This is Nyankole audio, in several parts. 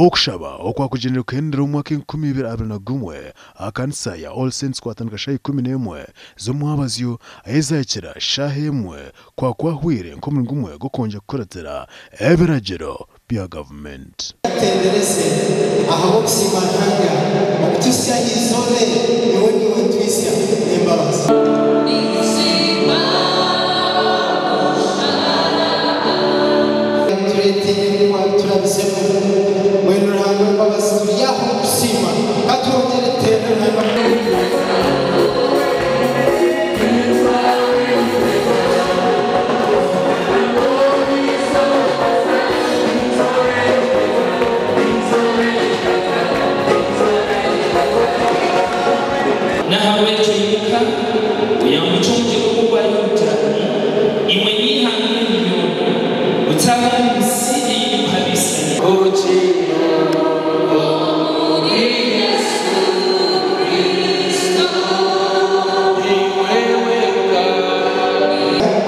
Okushaba okwakugyenire kuhendera omu mwaka 2021 aha kanisa ya All Saints kwatandika shaaha 11 z'omwabazyo ahizahikira shaaha emwe kwa kwahwire nk'omuringo gumwe gw'okwongyera kukuratira ebiragiro bya gavumenti. Tutendereze ahabw'okusiima Ruhanga okutuhitsya aha izooba eri, nyowe naiwe nitwitsya n'embabazi. Tureeteire ebi waabiturabizemu. Mbwenu Ruhanga w'embabazi turi aha kukusiima. Ka twongyere tuteerere Ruhanga. N'ahabw'ekyo imuka, oyambukye omugyera ogwo ogwa Yorudaani, iwe n'eihanga eri ryona, mutaahe omu nsi ei ndikuha Abaisraeli.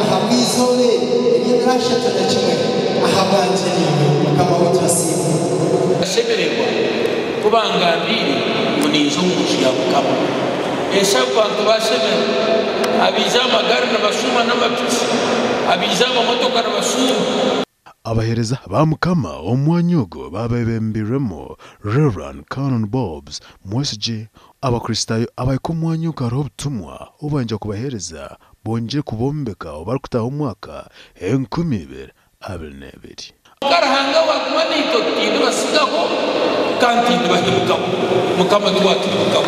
Ahabw'eizooba eri ery'ebiro 31 ahabwangye naiwe, Mukama waitu asiimwe. Nkashemererwa ku bangambiire ngu ninza omu nju ya Mukama. Eshi abu bantu baashemererwa! Abaija aha magaari nibashuuma n'amapiki, abaija aha mamotoka nibashuuma. Abaheereza ba Mukama omu mwanya ogwo baabebembirwemu Rev. Canon Bobs Mwesigye. Abakristaayo abahika omu mwanya ogwo hariho obutumwa obu baija kubaheereza bongye kubombeka obu barikutaaha omwaka 2022. Kwonka Ruhanga waaguma naitwe tindibatsigaho kandi tindibahemukaho. Mukama tiwaatuhemukaho.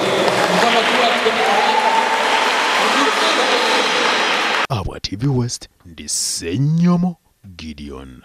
Mukama tiwaatuhemukaho Ahabwa TV West, ndi Ssenyomo Gideon.